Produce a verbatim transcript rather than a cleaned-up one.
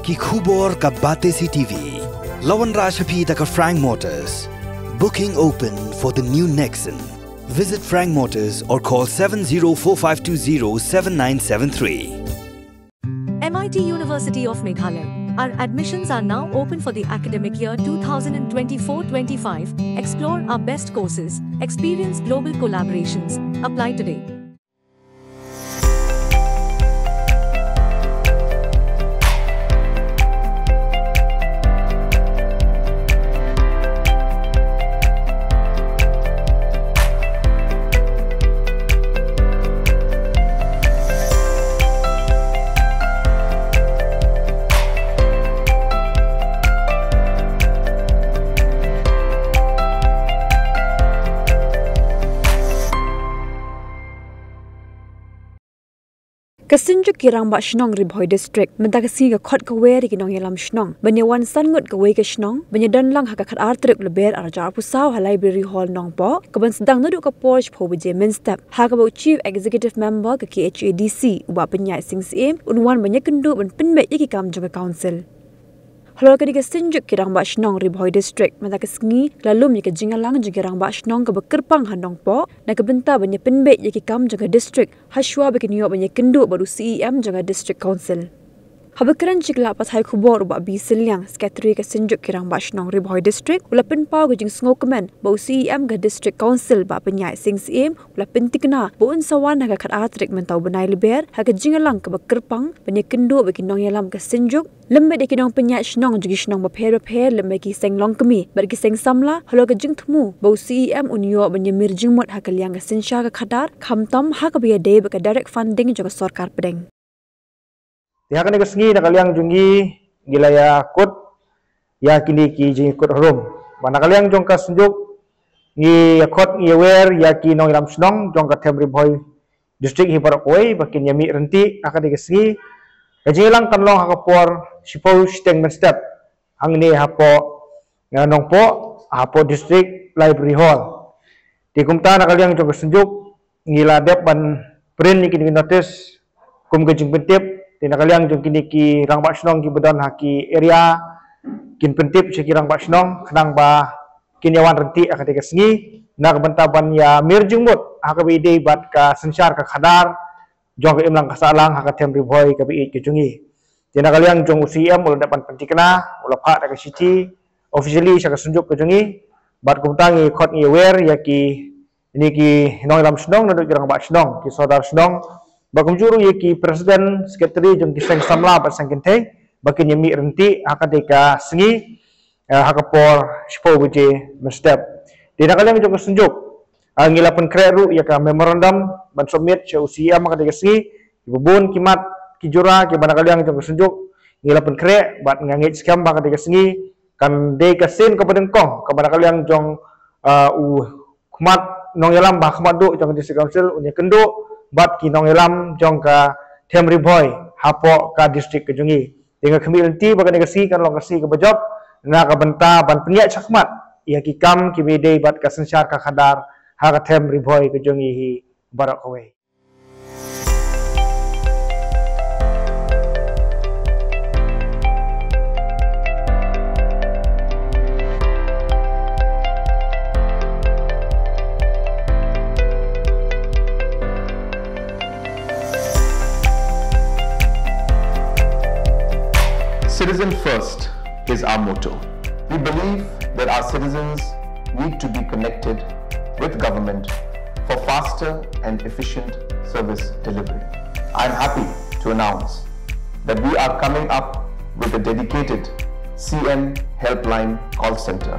Ki khubor ka Batesi T V. La wanrah sha phi da ka Frank Motors. Booking open for the new Nexon. Visit Frank Motors or call seven zero four five two zero seven nine seven three. M I T University of Meghalaya. Our admissions are now open for the academic year two thousand twenty-four twenty-five. Explore our best courses, experience global collaborations. Apply today. Ka Synjuk ki Rangbah Shnong Ri Bhoi District mynta ka sngi ka khot ka wer ïa ki nongïalam shnong ban ïa wan san ngut kawei ka shnong ban ïa don lang ha ka khatar tarik Lber arhajar arphew saw ha Library Hall Nongpoh, kaban sdang naduh ka por shiphew baje mynstep, ha kaba u Chief Executive Member ka K H A D C, u Bah Pynïaid Sing Syiem, un wan ban ïakynduh ban pynbeit ïa ki kam jong ka Council. Halor kane ka Synjuk ki Rangbah Shnong Ri Bhoi District mynta ka sngi, la lum ïa ka jingïalang jong ki Rangbah Shnong kaba kyrpang ha Nongpoh na ka bynta ban ïa pynbeit ïa ki kam jong ka district, ha shuwa ba kin ïoh ban ïakynduh bad u C E M jong ka District Council. Haba kren sha ki lad pathai khubor u Bah B Sylliang, Secretary ka Synjuk ki Rangbah Shnong Ri Bhoi District, u la pynpaw ka jingsngewkmen ba u C E M ka District Council Bah Pynïaid Sing Syiem u la pyntikna ba un sa wan ha ka khatar tarik mynta u bnai Lber ha ka jingïalang kaba kyrpang ban ïakynduh bad ki nongïalam ka Synjuk, lem bad ïa ki nongpynïaid shnong jong ki shnong bapher bapher, lem bad ki seng longkmie bad ki seng samla halor ka jingthmu ba u C E M un ïoh ban ïamir jingmut ha ka liang ka synshar ka khadar, khamtam ha kaba ïadei bad ka direct funding jong ka sorkar pdeng. Te ha kane ka sngi na ka liang jong ngi, ngi la ïakut ïa kine ki jingkut harum. Ba na ka liang jong ka Synjuk ngi ïakhot, ngi ïawer ïa ki nongïalam shnong jong ka Them Ri Bhoi District hi baroh kawei ba kin ïamih ryntih ha kane ka sngi. Ka jingïalang kan long ha ka por shiphew shiteng mynstep hangne hapoh, ïa, Nongpoh, hapoh District Library Hall. Te kumta na ka liang jong ka Synjuk ngi la dep ban print ïa kine ki notice kum ka jingpyntip. Te na ka liang jong kine ki rangbah shnong kiba don ha ki area kin pyntip sha ki rangbah shnong khnang ba kin ïa wan ryntih ha kata ka sngi na ka bynta ban ïamir jingmut ha kaba ïadei bad ka synshar ka khadar jong ka imlang ka sahlang ha ka Them Ri Bhoi kaba ïeit ka jong ngi. Te na ka liang jong u C E M u la dep ban pyntikna, u la phah da ka shithi officially sha ka Synjuk ka jong ngi. Bad kumta ngi khot, ngi ïawer ïa kine ki nongïalam shnong naduh ki rangbah shnong, ki sordar shnong, bad kumjuh ruh ïa ki president, secretary jong ki seng samla bad seng kynthei ba kin ïamih ryntih ha kata ka sngi, eh, ha ka por shiphew baje mynstep. Te na ka liang jong ka Synjuk, ah, ngi la pynkhreh ruh ïa ka memorandum ban submit sha u C E M ha kata ka sngi. Kiba bun ki mat ki jura kiba na ka liang jong ka Synjuk ngi la pynkhreh, bad nga ngeit skhem ba ha kata ka sngi kan dei ka sien kaba nyngkong kaba na ka liang jong, ah, u khmat nongïalam ba ha khmat duh jong ka District Council un ïakynduh bad ki nongïalam jong ka Them Ri Bhoi hapoh ka district ka jong ngi. Te nga khmih lynti ba kane ka sngi kan long ka sngi kaba jop na ka bynta ban pynïaid shakhmat ïa ki kam kiba ïadei bad ka synshar ka khadar ha ka Them Ri Bhoi ka jong ngi hi baroh kawei. Citizen first is our motto. We believe that our citizens need to be connected with government for faster and efficient service delivery. I'm happy to announce that we are coming up with a dedicated C M Helpline call center.